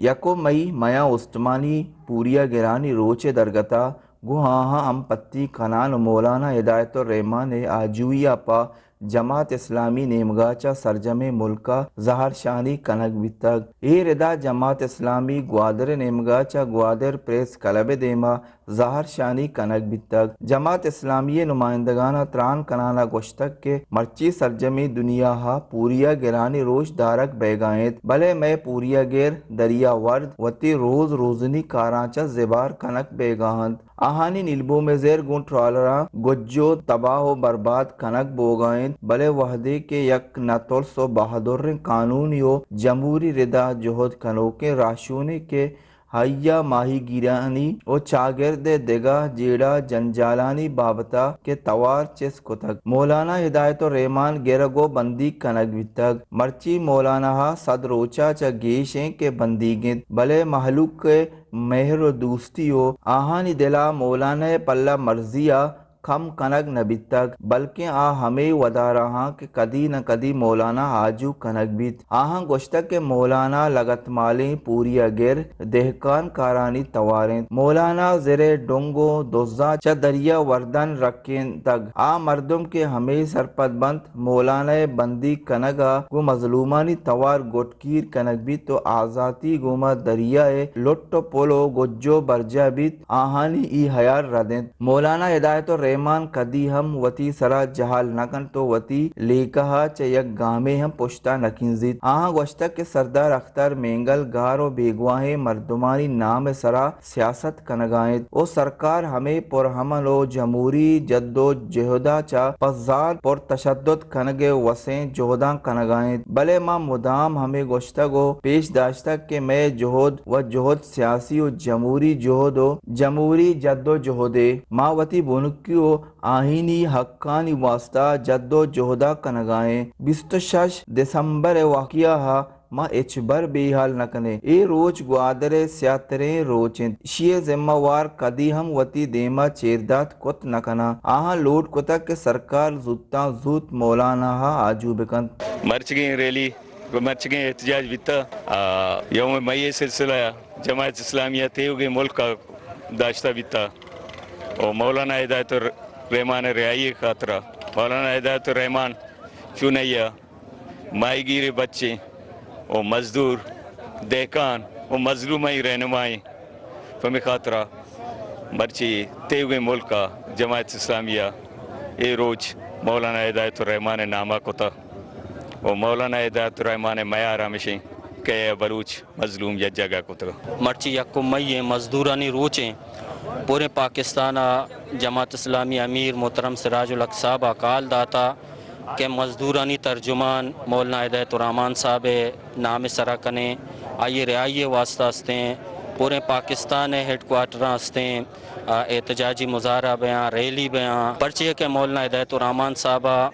یکم مئی میاں استمانی پوریا گرانی روچ ء درگت ء گوں آہاں ہم پتی کنان و مولانا ہدایت الرحمان ء آجوئی ء پہ جماعت اسلامی نیمگا چہ سرجمیں ملک ء زہرشانی کنگ بیتگ۔ اے ردا جماعت اسلامی گوادر نیمگا چہ گوادر پریس کلب ء دیما زہرشانی کنگ بیتگ۔ جماعت اسلامی ء نمائندگان ء تران کنان ء گوشتگ کہ مرچی سرجمیں دنیا ء پوریا گرانی روچ دارگ بیگا انت، بلے مئے پوریا گر دریا ورد وتی روز روزنی کاراں چہ زبار کنگ بیگا انت۔ آہانی نیلبوم ء زیر گوں ٹرالراں گجو تباہ و برباد کنگ بوگا انت، بلے وہدے کہ یک نترس و بہادریں قانونی و جمہوری ردا جہد کنوکیں راہشونے کہ آئیا ماہیگیرانی و چاگرد ء دگہ جیڑہ جنجالانی بابتا کہ توار چست کتگ، مولانا ہدایت الرحمان گرگ و بندیگ کنگ بیتگ۔ مرچی مولانا ء صد روچا چہ گیش انت کہ بندیگ انت، بلے مہلوک ء مہر و دوستی و آہانی دلا مولانا ء پلہ مرزی ء کم کنگ نہ بیتگ، بلکیں آ ہمے ودارا آں کہ کدی نہ کدی مولانا آجو کنگ بیت۔ آہاں گوشتگ کہ مولانا لگتمالیں پوریا گر دہکان کارانی توار انت۔ مولانا زر ء ڈنگ و دزاں چہ دریا وردن رکینتگ۔ آ مردم کہ ہمے سرپد بنت مولانا ء بندیگ کنگ ء گوں مظلومانی توار گٹ کیر کنگ بیت و آزاتی گوما دریا ء لٹ و پل و گج و برجاہ بیت، آہانی ای ہیال رد انت۔ مولانا ہدایت الرحمان کدی ہم وتی سرا جہل نہ کنت و وتی لیکہ ء چہ یک گامے ہم پشتا نہ کنزیت۔ آہاں گوشتگ کہ سردار اختر مینگل گار و بیگواہیں مردمانی نام ء سرا سیاست کنگا انت و سرکار ہمے پرامن و جمہوری جد و جہدا چہ پہ زانت پر تشدد کنگ ء وسیں جہداں کنگا انت، بلے ما مدام ہمے گوشتگ و پیش داشتگ کہ مئے جہد و جہد سیاسی و جمہوری جہد و جمہوری جد و جہدے۔ ما وتی بنکی و آئینی حقانی واستا جد و جہدا کنگا ایں۔ بیست و شش دسمبر ء واقعہ ء ما ہچبر بے حال نہ کنیں۔ اے روچ گوادر ء سیاہ تریں روچ انت۔ اشی ء ذمہ وار کدی ہم وتی دیما چیردات کت نہ کناں۔ آہاں لوٹ کتگ کہ سرکار زوتاں زوت مولانا ء آجو بکنت۔ مرچگیں ریلی، مرچگیں احتجاج بیتہ، آ، یوم مئی ء سلسلہ ء جماعت اسلامی ء تیوگیں ملک ء داشتہ بیتہ و مولانا ہدایت الرحمان ء رہائی ء خاطرہ۔ مولانا ہدایت الرحمان چونائی ء ماہیگیر ء بچیں و مزدور، دہکان و مظلومانی رہنمائیں۔ پمے خاطرا مرچی تیوگیں ملکا جماعت اسلامیہ اے روچ مولانا ہدایت الرحمان ناما کتا و مولانا ہدایت الرحمان میار ہمشیں کہ بلوچ مظلوم یک جاگہ کتگ۔ مرچی یکم مئی ایں، مزدورانی روچ ایں۔ پوریں پاکستان ء جماعت اسلامی امیر محترم سراج الحق صاحب ء کال داتا کہ مزدورانی ترجمان مولانا ہدایت الرحمان صاحب ء نام ء سرا کنیں، آئی ء رہائی ء واسطہ استیں، پوریں پاکستان ء ہیڈ کوارٹراں استیں، آ، احتجاجی مظاہرہ بیاں، ریلی بیاں، پرچے کہ مولانا ہدایت الرحمان صاحب ء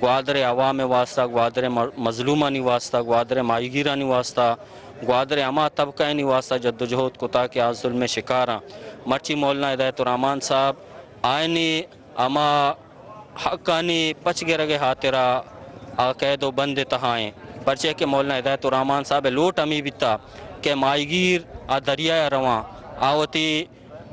گوادر ء عوام ء واسطہ، گوادر ء م-، مظلومانی واسطہ، گوادر ء ماہیگیرانی واسطہ، گوادر ء ہما طبقہانی واسطہ جدوجہد کتا کہ آ ظلم ء شکاراں۔ مرچی مولانا ہدایت الرحمان صاحب آئینی ہما حقانی پچ گرگ ء ہاترا آ قید و بند ء تہا ایں، پرچے کہ مولانا ہدایت الرحمان صاحب ء لوٹ ہمے بیتا کہ ماہیگیر آ دریا ء رواں، آ وتی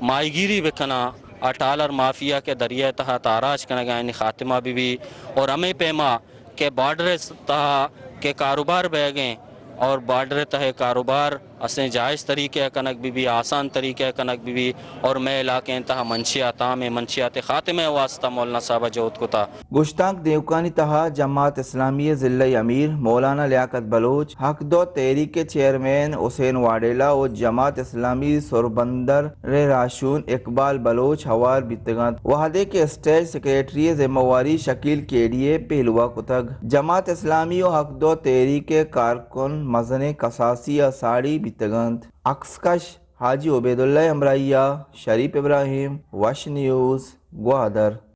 ماہیگیری بکناں، آ ٹالر مافیا کہ دریا ء تہا تاراج کنگ ء آیانی خاتمہ بہ بی اور ہمے پیما کہ بارڈر ء تہا کہ کاروبار بیگ ء اور بارڈر ء تہ ء کاروبار اسیں جائز طریقہ ء کنگ بہ بی، آسان طریقہ ء کنگ بہ بی اور مئے علاقہ ء تہا منشیات عام ء منشیات ء خاتمہ ء واسطہ مولانا صاحب ء جہد کتا۔ گشتانک دیوکانی تہا جماعت اسلامی ء ضلعی امیر مولانا لیاقت بلوچ، حق دو تحریک ء چیئرمین حسین واڈیلا و جماعت اسلامی سربندر ء راہشون اقبال بلوچ ہوار بیتگ انت، وہدے کہ اسٹیج سیکرٹری ء ذمہ واری شکیل کیڈی ء پیلوا کتگ۔ جماعت اسلامی و حق دو تحریک ء کارکن مزنیں کساسی ء ساڑی بیتگ انت۔ عکس کش حاجی عبیداللہ ء ہمراہی ء شریف ابراہیم، وش نیوز، گوادر۔